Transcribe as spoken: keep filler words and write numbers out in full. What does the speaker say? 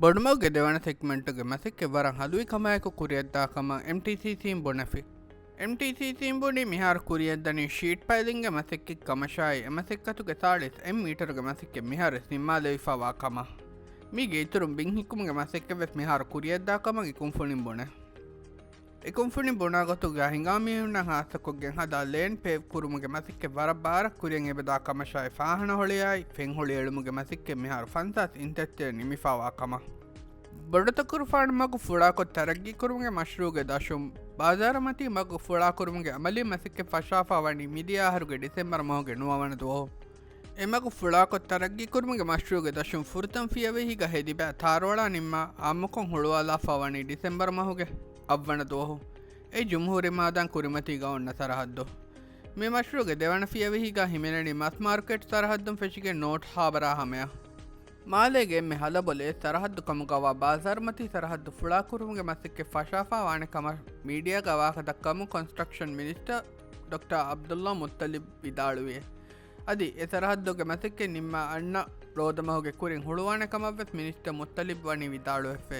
ބޮޑުމަގުގެ ދެވަނަ ސެގްމެންޓުގެ މަސައްކަތް ވަރަށް ހަލުވި ކަމާއެކު ކުރިއަށްދާ ކަމަށް އެމްޓީސީސީން ބުނެފި. އެމްޓީސީސީން ބުނީ މިހާރު ކުރިއަށްދަނީ ޝީޓް ޕައިލިންގ މަސައްކަތް ކަމަށާއި، އެ މަސައްކަތުގެ ސާޅީސް އެއް މީޓަރުގެ މަސައްކަތް މިހާރުވެސް ނިންމާލެވިފައިވާ ކަމަށް. މީގެ އިތުރުން ބިން ހިއްކުމުގެ މަސައްކަތްވެސް މިހާރު ކުރިއަށްދާ ކަމަށް އެ ކުންފުނިން ބުނޭ. އެ ކުންފުނިން ބުނާ ގޮތުގަ ހިނގާ މީހުންނަށް ހާއްސަކޮށްގެން ހަދާ ލޭން ޕޭވް ކުރުމުގެ މަސައްކަތް ވަރަށް ބާރަށް ކުރިއަށް އެބަދާ ކަމަށާއި، ފާހަނަ ހޮޅިއާއި ފެން ހޮޅިއެޅުމުގެ މަސައްކަތް މިހާރު ފަންސާސް އިން ތައްޗަށް ނިމިފައިވާ ކަމަށް. ބޮޑުތަކުރުފާނު މަގު ފުޅާކޮށް ތަރައްގީ ކުރުމުގެ މަޝްރޫޢުގެ ދަށުން ބާޒާރުމަތީ މަގު ފުޅާކުރުމުގެ އަމަލީ މަސައްކަތް ފަށާފަ ވަނީ މިދިޔަ އަހަރުގެ ޑިސެމްބަރު މަހުގެ ނުވަވަނަ ދުވަހު. އެ މަގު ފުޅާކޮށް ތަރައްގީ ކުރުމުގެ މަޝްރޫޢުގެ ދަށުން ފުރަތަމަ ފިޔަވަހީގަ ހެދިބައި ތާރުއަޅާ ނިންމާ އާއްމުކޮށް ހުޅުވާލާފަ ވަނީ ޑިސެމްބަރު މަހުގެ އަށްވަނަ ދުވަހު. އެ ޖުމްހޫރީ މާދާން ކުރިމަތީގަ އޮންނަ ސަރަހައްދު. މި މަޝްރޫޢުގެ ދެވަނަ ފިޔަވަހީގަ ހިމެނެނީ މަސް މާރުކެޓް ސަރަހައްދުން ފެށިގެން ނޯޓް ހާބަރާ ހަމަޔަށް. މާލޭގެ އެންމެ ހަލަބޮލައެއް ސަރަހައްދު ކަމުގަވާ ބާޒާރުމަތީ ސަރަހައްދު ފުޅާކުރުމުގެ މަސައްކަތް ފަށާފަ ވާނެ ކަމަށް މީޑިއާގަ ވާހަކަ ދައްކަމުން ކޮންސްޓްރަކްޝަން މިނިސްޓަރ ޑޮކްޓަރ ޢަބްދުﷲ މުއްތަލިބް ވިދާޅުވި. އަދި އެ ސަރަހައްދުގެ މަސައްކަތް ނިންމާ އަންނަ ރޯދަމަހުގެ ކުރިން ހުޅުވާނެ ކަމަށްވެސް މިނިސްޓަރ މުއްތަލިބް ވަނީ ވިދާޅުވެފަ.